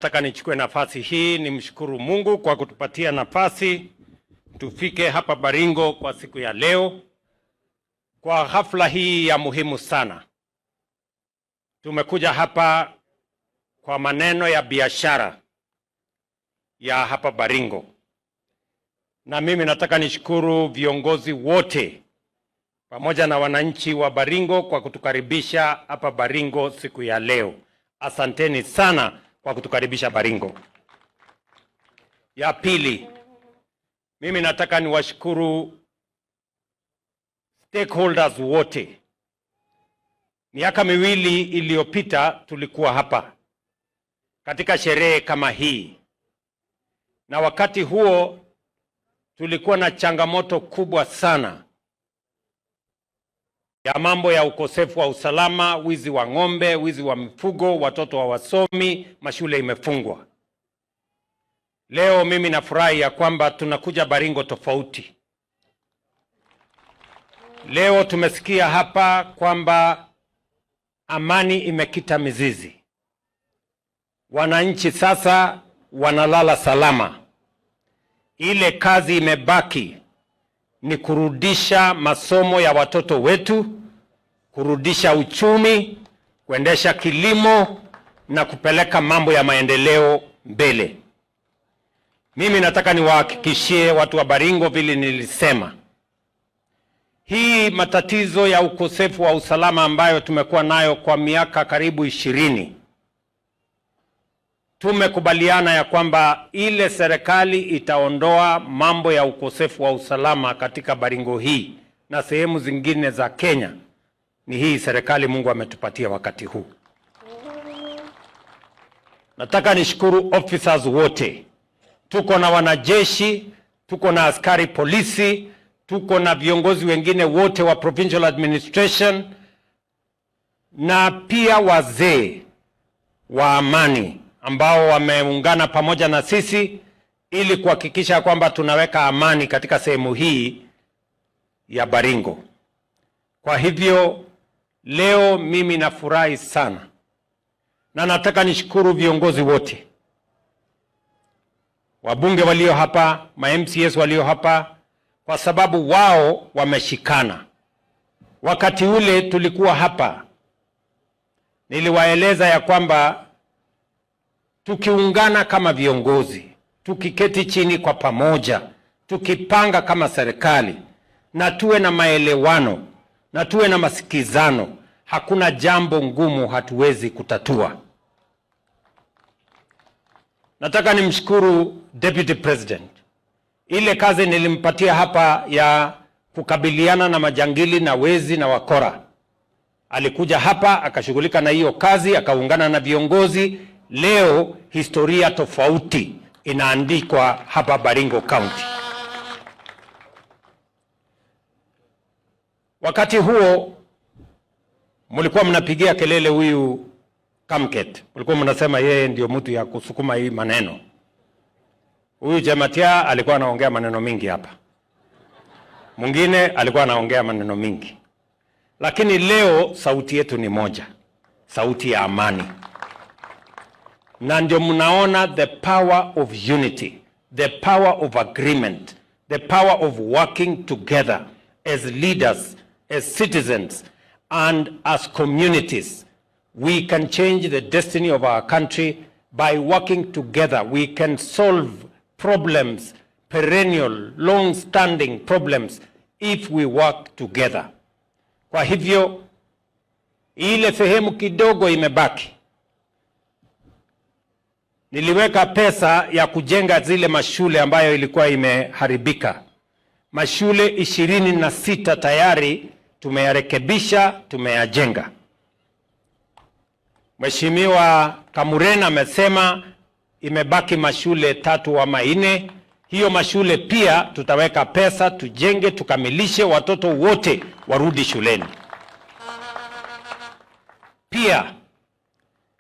Nataka nichukue nafasi hii nimshukuru Mungu kwa kutupatia nafasi tufike hapa Baringo kwa siku ya leo kwa hafla hii ya muhimu sana. Tumekuja hapa kwa maneno ya biashara ya hapa Baringo, na mimi nataka nishukuru viongozi wote pamoja na wananchi wa Baringo kwa kutukaribisha hapa Baringo siku ya leo. Asanteni sana kwa kutukaribisha Baringo. Ya pili, mimi nataka niwashukuru stakeholders wote. Miaka 2 iliyopita tulikuwa hapa katika sherehe kama hii, na wakati huo tulikuwa na changamoto kubwa sana ya mambo ya ukosefu wa usalama, wizi wa ng'ombe, wizi wa mifugo, watoto wa wasomi, mashule imefungwa. Leo mimi nafurahi ya kwamba tunakuja Baringo tofauti. Leo tumesikia hapa kwamba amani imekita mizizi. Wananchi sasa wanalala salama. Ile kazi imebaki ni kurudisha masomo ya watoto wetu, kurudisha uchumi, kuendesha kilimo na kupeleka mambo ya maendeleo mbele. Mimi nataka niwahakikishie watu wa Baringo vile nilisema, hii matatizo ya ukosefu wa usalama ambayo tumekuwa nayo kwa miaka karibu 20, tumekubaliana ya kwamba ile serikali itaondoa mambo ya ukosefu wa usalama katika Baringo hii na sehemu zingine za Kenya ni hii serikali Mungu ametupatia wakati huu. Nataka nishukuru officers wote. Tuko na wanajeshi, tuko na askari polisi, tuko na viongozi wengine wote wa provincial administration na pia wazee wa amani ambao wameungana pamoja na sisi ili kuhakikisha kwamba tunaweka amani katika sehemu hii ya Baringo. Kwa hivyo leo mimi nafurahi sana na nataka nishukuru viongozi wote, wabunge walio hapa, ma MCAs walio hapa, kwa sababu wao wameshikana. Wakati ule tulikuwa hapa, niliwaeleza ya kwamba tukiungana kama viongozi, tukiketi chini kwa pamoja, tukipanga kama serikali, na tuwe na maelewano na tuwe na masikizano, hakuna jambo ngumu hatuwezi kutatua. Nataka nimshukuru Deputy President. Ile kazi nilimpatia hapa ya kukabiliana na majangili na wezi na wakora, alikuja hapa akashughulika na hiyo kazi, akaungana na viongozi. Leo historia tofauti inaandikwa hapa Baringo County. Wakati huo mlikuwa mnapigia kelele huyu Kamket, mlikuwa mnasema yeye ndio mtu ya kusukuma hii maneno. Huyu Jematia alikuwa anaongea maneno mingi hapa, mwingine alikuwa anaongea maneno mingi, lakini leo sauti yetu ni moja, sauti ya amani. Na ndio mnaona the power of unity, the power of agreement, the power of working together as leaders, as citizens and as communities. We can change the destiny of our country by working together. We can solve problems, perennial, long-standing problems, if we work together. Kwa hivyo ile sehemu kidogo imebaki, niliweka pesa ya kujenga zile mashule ambayo ilikuwa imeharibika. Mashule 26 tayari tumeyarekebisha, tumeyajenga. Mheshimiwa Kamuren amesema imebaki mashule 3 ama 4. Hiyo mashule pia tutaweka pesa tujenge, tukamilishe, watoto wote warudi shuleni. Pia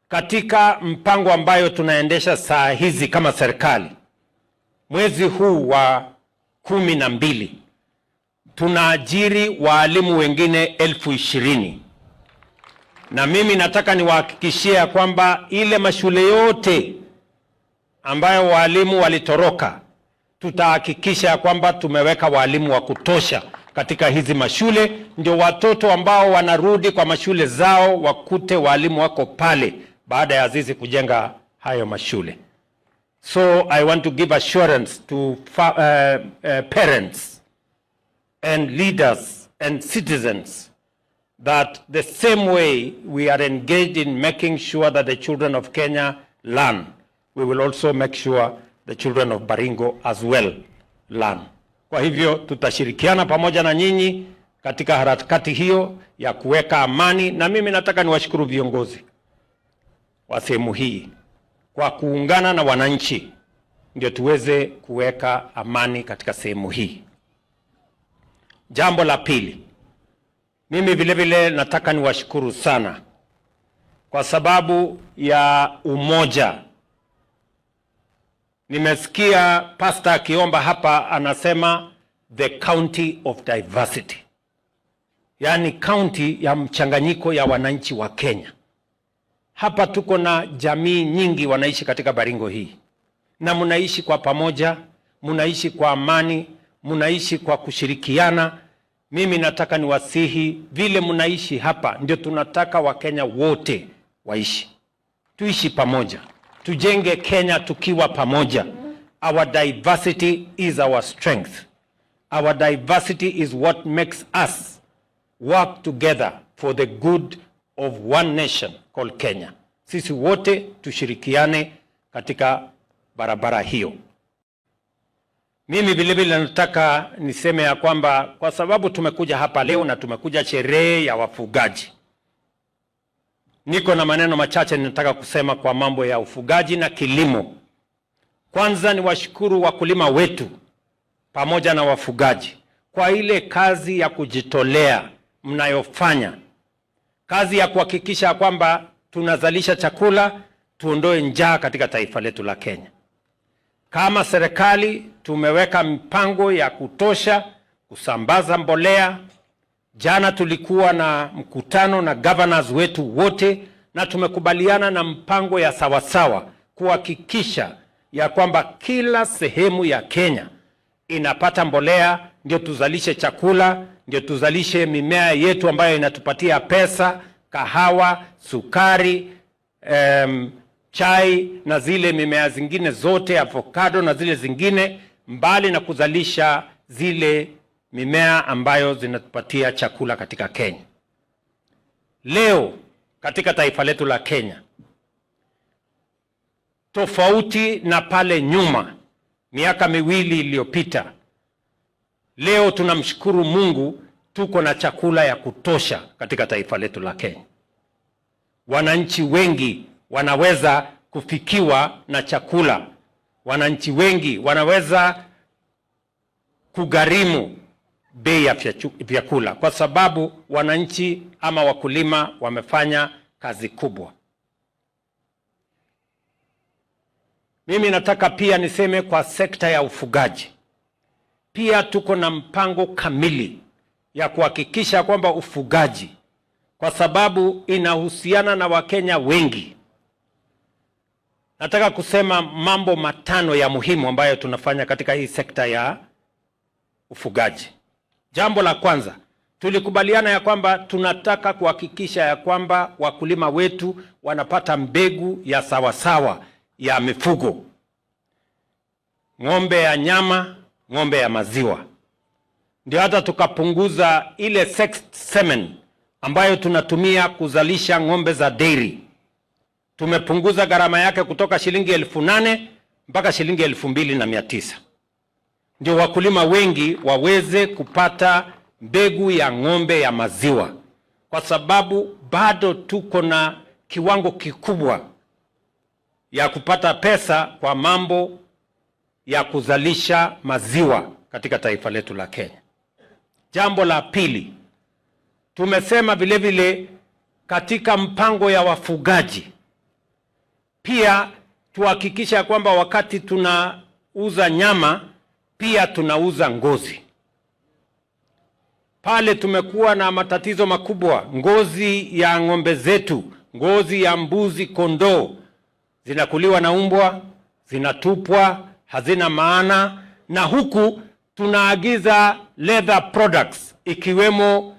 katika mpango ambayo tunaendesha saa hizi kama serikali, mwezi huu wa 12 tunaajiri walimu wengine 20,000. Na mimi nataka niwahakikishie kwamba ile mashule yote ambayo walimu walitoroka, tutahakikisha ya kwamba tumeweka walimu wa kutosha katika hizi mashule, ndio watoto ambao wanarudi kwa mashule zao wakute walimu wako pale baada ya sisi kujenga hayo mashule. So I want to give assurance to parents and leaders and citizens that the same way we are engaged in making sure that the children of Kenya learn, we will also make sure the children of Baringo as well learn. Kwa hivyo tutashirikiana pamoja na nyinyi katika harakati hiyo ya kuweka amani, na mimi nataka niwashukuru viongozi wa sehemu hii kwa kuungana na wananchi ndio tuweze kuweka amani katika sehemu hii. Jambo la pili, mimi vile vile nataka niwashukuru sana kwa sababu ya umoja. Nimesikia pastor akiomba hapa, anasema the county of diversity, yaani county ya mchanganyiko ya wananchi wa Kenya. Hapa tuko na jamii nyingi wanaishi katika Baringo hii, na mnaishi kwa pamoja, mnaishi kwa amani, mnaishi kwa kushirikiana. Mimi nataka niwasihi, vile mnaishi hapa ndio tunataka Wakenya wote waishi, tuishi pamoja, tujenge Kenya tukiwa pamoja. Our diversity is our strength. Our diversity is what makes us work together for the good of one nation called Kenya. Sisi wote tushirikiane katika barabara hiyo. Mimi vile vile nataka niseme ya kwamba kwa sababu tumekuja hapa leo na tumekuja sherehe ya wafugaji, niko na maneno machache ninataka kusema kwa mambo ya ufugaji na kilimo. Kwanza ni washukuru wakulima wetu pamoja na wafugaji kwa ile kazi ya kujitolea mnayofanya, kazi ya kuhakikisha kwamba tunazalisha chakula, tuondoe njaa katika taifa letu la Kenya. Kama serikali tumeweka mipango ya kutosha kusambaza mbolea. Jana tulikuwa na mkutano na governors wetu wote na tumekubaliana na mpango ya sawasawa kuhakikisha ya kwamba kila sehemu ya Kenya inapata mbolea, ndio tuzalishe chakula, ndio tuzalishe mimea yetu ambayo inatupatia pesa, kahawa, sukari, chai na zile mimea zingine zote, avocado na zile zingine, mbali na kuzalisha zile mimea ambayo zinatupatia chakula katika Kenya. Leo katika taifa letu la Kenya, tofauti na pale nyuma miaka 2 iliyopita, leo tunamshukuru Mungu tuko na chakula ya kutosha katika taifa letu la Kenya. Wananchi wengi wanaweza kufikiwa na chakula. Wananchi wengi wanaweza kugharimu bei ya vyakula kwa sababu wananchi ama wakulima wamefanya kazi kubwa. Mimi nataka pia niseme kwa sekta ya ufugaji, pia tuko na mpango kamili ya kuhakikisha kwamba ufugaji, kwa sababu inahusiana na Wakenya wengi. Nataka kusema mambo matano ya muhimu ambayo tunafanya katika hii sekta ya ufugaji. Jambo la kwanza, tulikubaliana ya kwamba tunataka kuhakikisha ya kwamba wakulima wetu wanapata mbegu ya sawasawa ya mifugo, ng'ombe ya nyama, ng'ombe ya maziwa. Ndio hata tukapunguza ile sexed semen ambayo tunatumia kuzalisha ng'ombe za dairy. Tumepunguza gharama yake kutoka shilingi 8,000 mpaka shilingi 2,900. Ndio wakulima wengi waweze kupata mbegu ya ng'ombe ya maziwa, kwa sababu bado tuko na kiwango kikubwa ya kupata pesa kwa mambo ya kuzalisha maziwa katika taifa letu la Kenya. Jambo la pili, tumesema vile vile katika mpango ya wafugaji pia tuhakikisha kwamba wakati tunauza nyama pia tunauza ngozi. Pale tumekuwa na matatizo makubwa, ngozi ya ng'ombe zetu, ngozi ya mbuzi, kondoo zinakuliwa na umbwa, zinatupwa, hazina maana, na huku tunaagiza leather products ikiwemo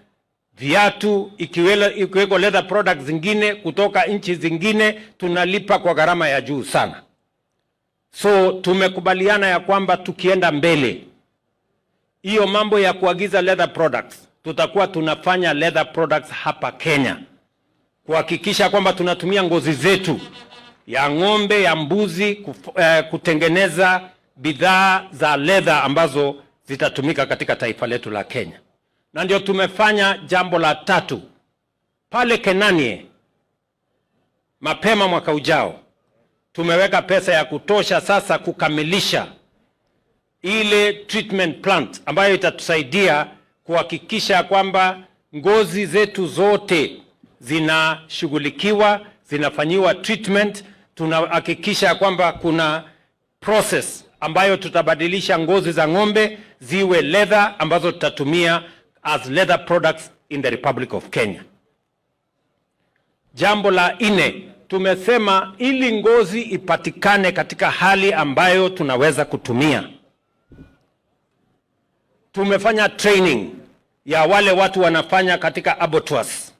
viatu, ikiweko leather products zingine kutoka nchi zingine, tunalipa kwa gharama ya juu sana. So tumekubaliana ya kwamba tukienda mbele, hiyo mambo ya kuagiza leather products, tutakuwa tunafanya leather products hapa Kenya, kuhakikisha kwamba tunatumia ngozi zetu ya ng'ombe, ya mbuzi kutengeneza bidhaa za leather ambazo zitatumika katika taifa letu la Kenya. Na ndio tumefanya jambo la tatu pale Kenanie, mapema mwaka ujao tumeweka pesa ya kutosha sasa kukamilisha ile treatment plant ambayo itatusaidia kuhakikisha kwamba ngozi zetu zote zinashughulikiwa, zinafanyiwa treatment. Tunahakikisha kwamba kuna process ambayo tutabadilisha ngozi za ng'ombe ziwe leather ambazo tutatumia as leather products in the Republic of Kenya. Jambo la nne, tumesema ili ngozi ipatikane katika hali ambayo tunaweza kutumia, tumefanya training ya wale watu wanafanya katika abattoirs,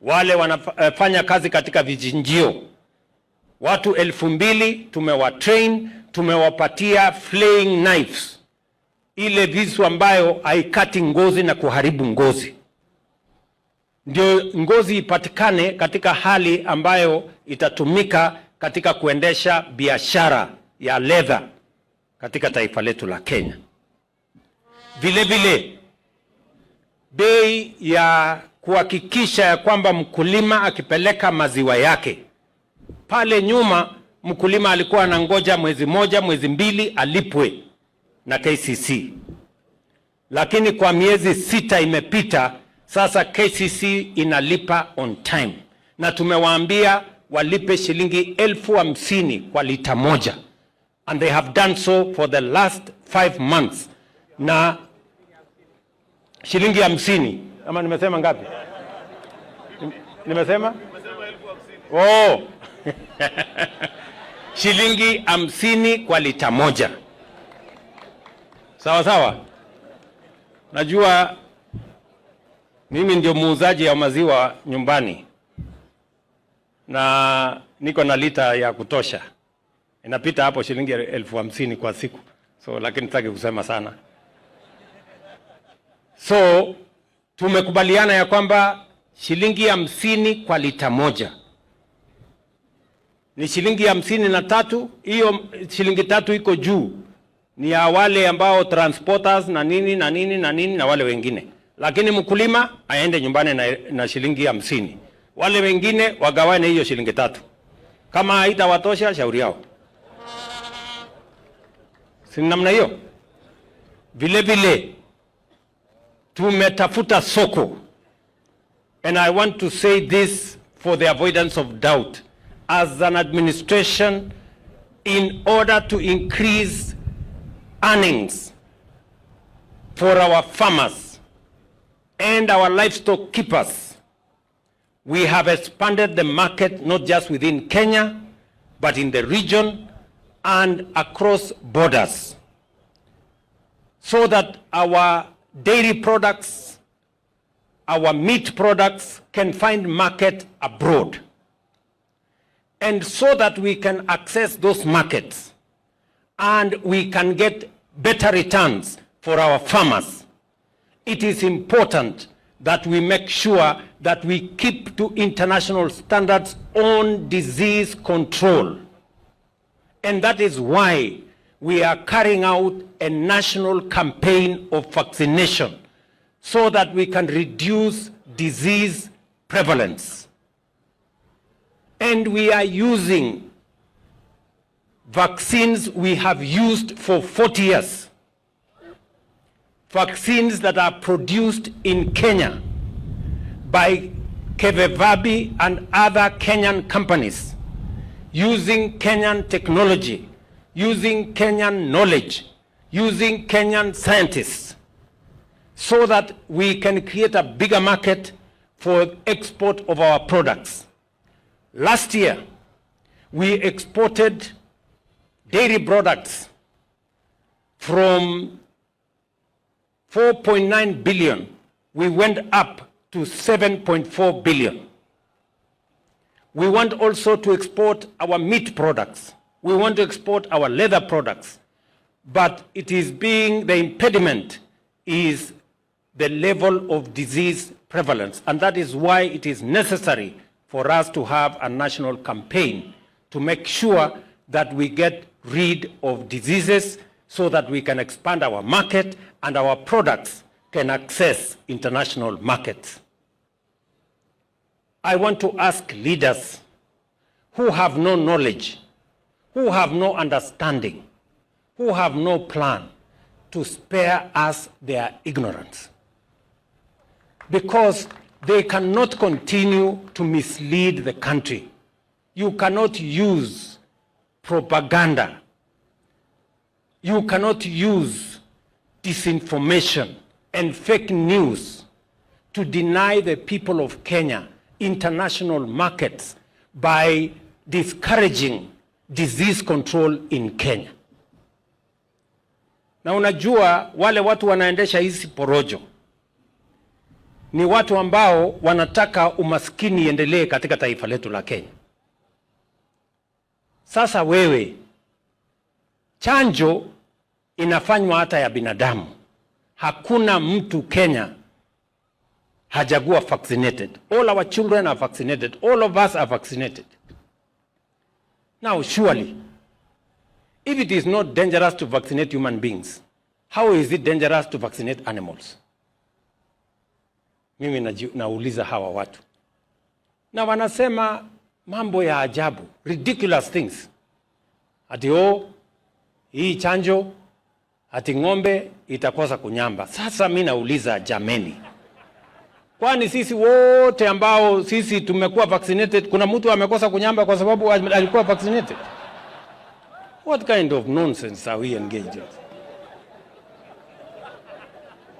wale wanafanya kazi katika vichinjio, watu 2,000 tumewatrain, tumewapatia flaying knives, ile visu ambayo haikati ngozi na kuharibu ngozi, ndio ngozi ipatikane katika hali ambayo itatumika katika kuendesha biashara ya leather katika taifa letu la Kenya. Vile vile bei ya kuhakikisha ya kwamba mkulima akipeleka maziwa yake pale nyuma, mkulima alikuwa anangoja mwezi moja, mwezi mbili alipwe na KCC, lakini kwa miezi 6 imepita sasa, KCC inalipa on time, na tumewaambia walipe shilingi 50,000 kwa lita moja, and they have done so for the last 5 months na shilingi 50, ama nimesema ngapi? Nimesema, oh, shilingi 50 kwa lita moja. Sawa sawa. Najua mimi ndio muuzaji ya maziwa nyumbani na niko na lita ya kutosha, inapita hapo shilingi 50,000 kwa siku, so lakini sitaki kusema sana. So tumekubaliana ya kwamba shilingi 50 kwa lita moja ni shilingi 53. Hiyo shilingi tatu iko juu ni ya wale ambao transporters na nini na nini na nini na wale wengine, lakini mkulima aende nyumbani na shilingi 50, wale wengine wagawane hiyo shilingi tatu. Kama haitawatosha, shauri yao, si namna hiyo? Vile vile tumetafuta soko, and I want to say this for the avoidance of doubt, as an administration, in order to increase earnings for our farmers and our livestock keepers, we have expanded the market not just within Kenya, but in the region and across borders, so that our dairy products, our meat products can find market abroad. And so that we can access those markets and we can get better returns for our farmers, it is important that we make sure that we keep to international standards on disease control. And that is why we are carrying out a national campaign of vaccination so that we can reduce disease prevalence. And we are using vaccines we have used for 40 years. Vaccines that are produced in Kenya by KEVEVAPI and other Kenyan companies using Kenyan technology, using Kenyan knowledge, using Kenyan scientists, so that we can create a bigger market for export of our products. Last year, we exported Dairy products from 4.9 billion, we went up to 7.4 billion. We want also to export our meat products. We want to export our leather products. But it is being, the impediment is the level of disease prevalence. And that is why it is necessary for us to have a national campaign to make sure that we get rid of diseases so that we can expand our market and our products can access international markets. I want to ask leaders who have no knowledge, who have no understanding, who have no plan, to spare us their ignorance. Because they cannot continue to mislead the country. You cannot use propaganda. You cannot use disinformation and fake news to deny the people of Kenya international markets by discouraging disease control in Kenya. Na unajua wale watu wanaendesha hizi porojo ni watu ambao wanataka umaskini iendelee katika taifa letu la Kenya. Sasa wewe, chanjo inafanywa hata ya binadamu. Hakuna mtu Kenya hajakuwa vaccinated. All our children are vaccinated. All of us are vaccinated. Now surely, if it is not dangerous to vaccinate human beings, how is it dangerous to vaccinate animals? Mimi nauliza hawa watu, na wanasema mambo ya ajabu, ridiculous things, ati oh, hii chanjo ati ng'ombe itakosa kunyamba. Sasa mi nauliza jameni, kwani sisi wote ambao sisi tumekuwa vaccinated, kuna mtu amekosa kunyamba kwa sababu alikuwa vaccinated? What kind of nonsense are we engaged in?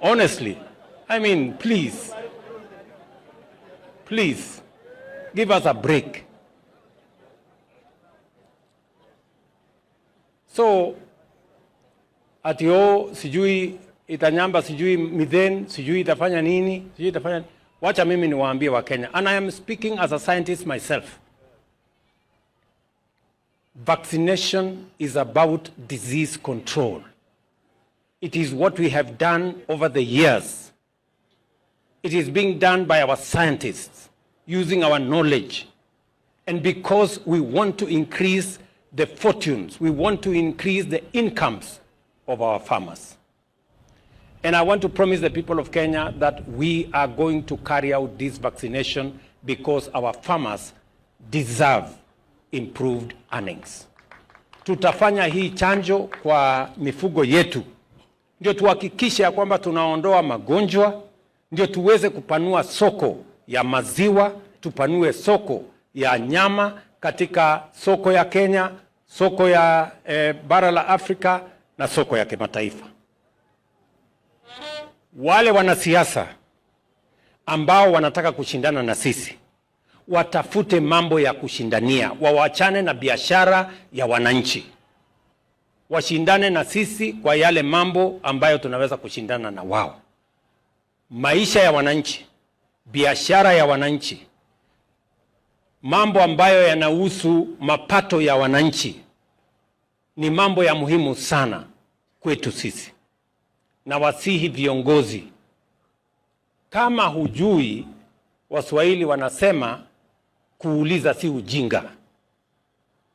Honestly, I mean, please, please, give us a break. So, ati oh, sijui itanyamba, sijui methane, sijui itafanya nini, sijui itafanya nini. Wacha mimi niwaambie Wakenya, and I am speaking as a scientist myself. Vaccination is about disease control. It is what we have done over the years. It is being done by our scientists using our knowledge. And because we want to increase the fortunes, we want to increase the incomes of our farmers. And I want to promise the people of Kenya that we are going to carry out this vaccination because our farmers deserve improved earnings. Tutafanya hii chanjo kwa mifugo yetu ndio tuhakikishe ya kwamba tunaondoa magonjwa, ndio tuweze kupanua soko ya maziwa, tupanue soko ya nyama katika soko ya Kenya, soko ya bara la Afrika na soko ya kimataifa. Wale wanasiasa ambao wanataka kushindana na sisi watafute mambo ya kushindania, wawachane na biashara ya wananchi, washindane na sisi kwa yale mambo ambayo tunaweza kushindana na wao. Maisha ya wananchi, biashara ya wananchi, mambo ambayo yanahusu mapato ya wananchi ni mambo ya muhimu sana kwetu sisi. Na wasihi viongozi, kama hujui, Waswahili wanasema kuuliza si ujinga,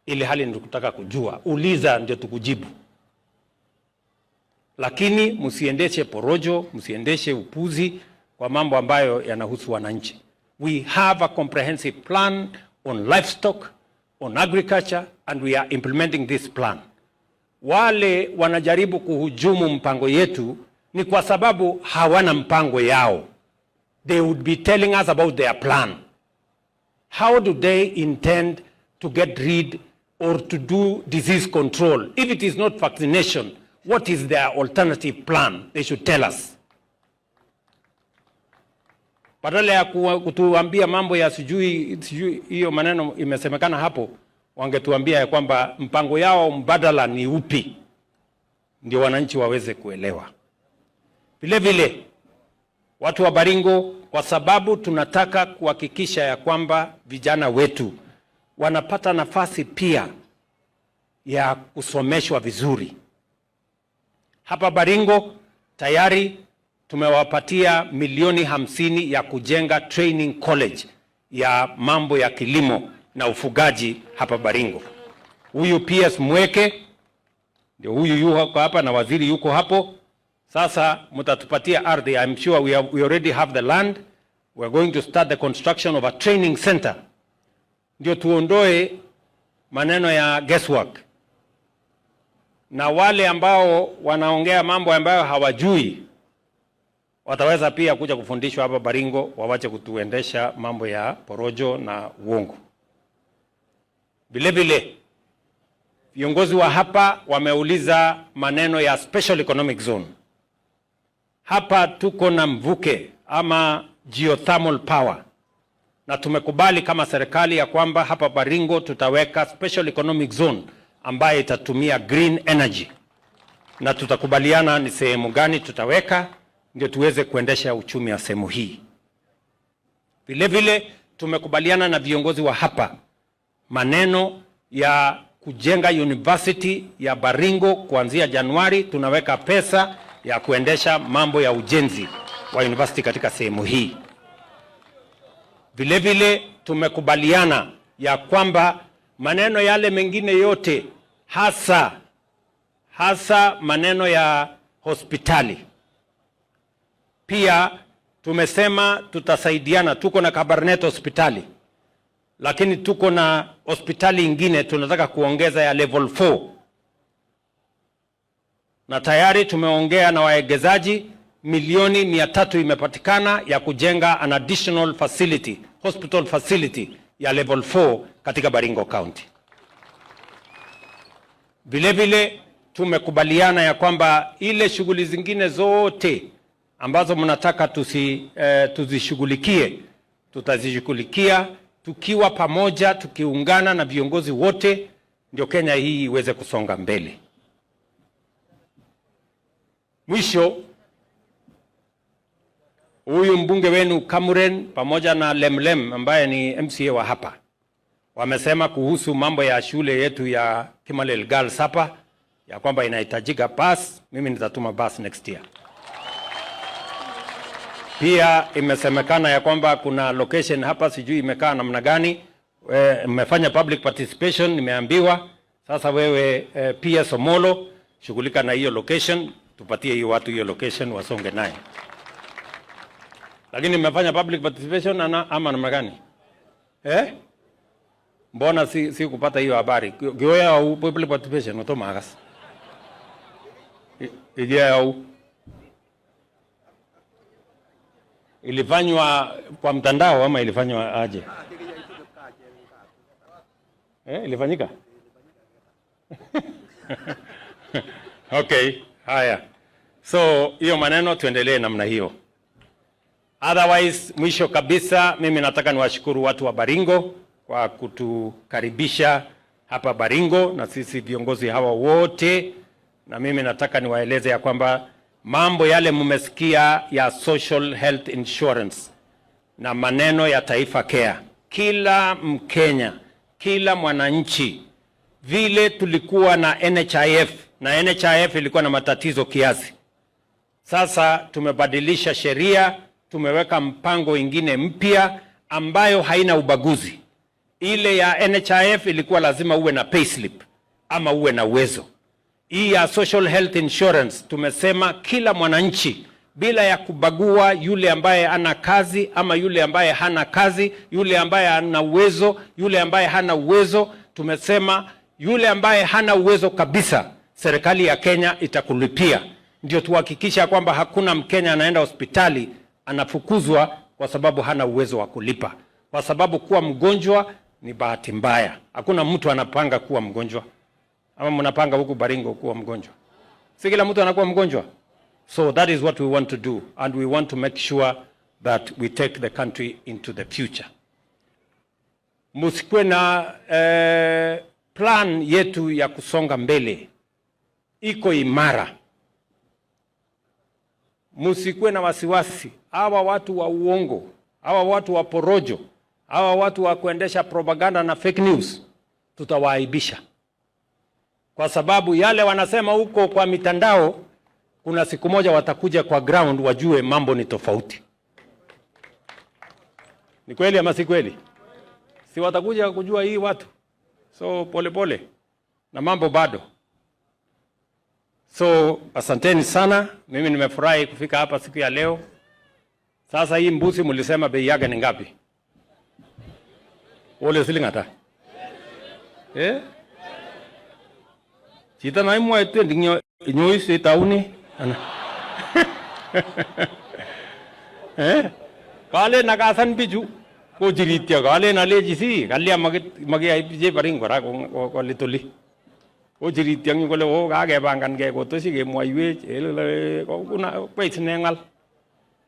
ili hali ni kutaka kujua. Uliza ndio tukujibu, lakini msiendeshe porojo, msiendeshe upuzi kwa mambo ambayo yanahusu wananchi. We have a comprehensive plan on livestock, on agriculture and we are implementing this plan. Wale wanajaribu kuhujumu mpango yetu ni kwa sababu hawana mpango yao. They would be telling us about their plan. How do they intend to get rid or to do disease control? If it is not vaccination, what is their alternative plan? They should tell us. Badala ya kutuambia mambo ya sijui sijui hiyo maneno imesemekana hapo, Wangetuambia ya kwamba mpango yao mbadala ni upi, ndio wananchi waweze kuelewa. Vile vile watu wa Baringo, kwa sababu tunataka kuhakikisha ya kwamba vijana wetu wanapata nafasi pia ya kusomeshwa vizuri. Hapa Baringo tayari tumewapatia milioni 50 ya kujenga training college ya mambo ya kilimo na ufugaji hapa Baringo. Huyu PS Mweke ndio huyu yuko hapa na waziri yuko hapo. Sasa mtatupatia ardhi. I'm sure we already have the land. We are going to start the construction of a training center, ndio tuondoe maneno ya guesswork, na wale ambao wanaongea mambo ambayo hawajui wataweza pia kuja kufundishwa hapa Baringo, wawache kutuendesha mambo ya porojo na uongo. Vile vile viongozi wa hapa wameuliza maneno ya special economic zone. Hapa tuko na mvuke ama geothermal power, na tumekubali kama serikali ya kwamba hapa Baringo tutaweka special economic zone ambayo itatumia green energy, na tutakubaliana ni sehemu gani tutaweka ndio tuweze kuendesha uchumi wa sehemu hii. Vile vile tumekubaliana na viongozi wa hapa maneno ya kujenga university ya Baringo kuanzia Januari. Tunaweka pesa ya kuendesha mambo ya ujenzi wa university katika sehemu hii. Vile vile tumekubaliana ya kwamba maneno yale mengine yote, hasa hasa maneno ya hospitali, pia tumesema tutasaidiana. Tuko na Kabarnet hospitali, lakini tuko na hospitali ingine tunataka kuongeza ya level 4 na tayari tumeongea na waegezaji, milioni 300 imepatikana ya kujenga an additional facility, hospital facility ya level 4 katika Baringo County. Vile vile tumekubaliana ya kwamba ile shughuli zingine zote ambazo mnataka tuzishughulikie, tutazishughulikia tukiwa pamoja, tukiungana na viongozi wote, ndio Kenya hii iweze kusonga mbele. Mwisho, huyu mbunge wenu Kamuren pamoja na Lemlem ambaye ni MCA wa hapa wamesema kuhusu mambo ya shule yetu ya Kimalel Girls hapa ya kwamba inahitajika bus. Mimi nitatuma bus next year. Pia imesemekana ya kwamba kuna location hapa, sijui imekaa namna gani. Mmefanya public participation, nimeambiwa. Sasa wewe PS Omolo, shughulika na hiyo location, tupatie hiyo watu hiyo location wasonge naye. Lakini mmefanya public participation ama namna gani? Eh? Mbona si kupata hiyo habari? Gioya au public participation utomagas. Ijia au ilifanywa kwa mtandao ama ilifanywa aje? Eh, ilifanyika? Okay, haya. So hiyo maneno tuendelee namna hiyo. Otherwise, mwisho kabisa mimi nataka niwashukuru watu wa Baringo kwa kutukaribisha hapa Baringo na sisi viongozi hawa wote, na mimi nataka niwaeleze ya kwamba mambo yale mmesikia ya social health insurance na maneno ya Taifa Care, kila Mkenya, kila mwananchi, vile tulikuwa na NHIF na NHIF ilikuwa na matatizo kiasi. Sasa tumebadilisha sheria, tumeweka mpango ingine mpya ambayo haina ubaguzi. Ile ya NHIF ilikuwa lazima uwe na payslip ama uwe na uwezo. Hii ya social health insurance tumesema kila mwananchi bila ya kubagua yule ambaye ana kazi ama yule ambaye hana kazi, yule ambaye ana uwezo, yule ambaye hana uwezo. Tumesema yule ambaye hana uwezo kabisa, serikali ya Kenya itakulipia, ndio tuhakikisha kwamba hakuna Mkenya anaenda hospitali anafukuzwa kwa sababu hana uwezo wa kulipa, kwa sababu kuwa mgonjwa ni bahati mbaya. Hakuna mtu anapanga kuwa mgonjwa. Ama mnapanga huku Baringo kuwa mgonjwa? Si kila mtu anakuwa mgonjwa. So that is what we want to do, and we want to make sure that we take the country into the future. Musikuwe na Plan yetu ya kusonga mbele iko imara. Musikuwe na wasiwasi. Hawa watu wa uongo, hawa watu wa porojo, hawa watu wa kuendesha propaganda na fake news, tutawaaibisha, kwa sababu yale wanasema huko kwa mitandao, kuna siku moja watakuja kwa ground wajue mambo ni tofauti. Ni kweli ama si kweli? Si watakuja kujua hii watu. So pole pole na mambo bado. So asanteni sana, mimi nimefurahi kufika hapa siku ya leo. Sasa hii mbuzi mlisema bei yake ni ngapi? Ole siling ata? Eh? Chito naimwae 20 nyois itauni. Ana. Eh? Kalen nakasan bichu kochirityo, kalen alechi si kalya makiyai chebaring kora kolit oli. Kochirityo eng yu kole o kakepangankei kotosi kemwoiwech kweit sine ng'al.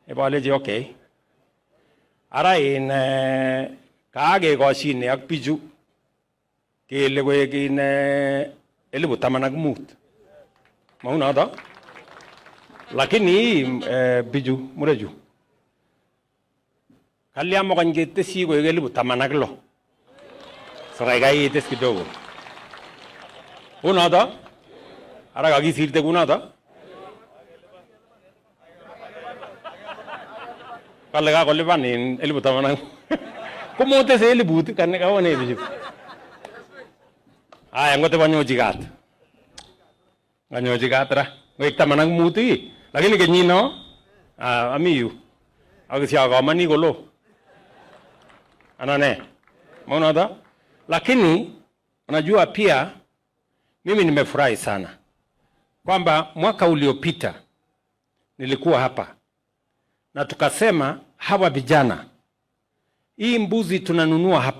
Ibolechi okay. Ara in kakekoshine ak bichu kele koek in 15,000. Maunoto? Lakini bichu murechu kalya mokany ketesyi koek 16,000. So kaikai ites kidogo. Kunoto? Ara kakisirte kunoto? Kale kakolipan in 15,000. Komotese 1,000 kane kaone bichu. Aya ngotep anyochi kat. Anyochi kat ra. Koek 15 ii. Lakini kenyino ami yu. Ak siakamani kolo. Ana ne? Maunoto? Lakini unajua pia mimi nimefurahi sana kwamba mwaka uliopita nilikuwa hapa na tukasema hawa vijana, hii mbuzi tunanunua hapa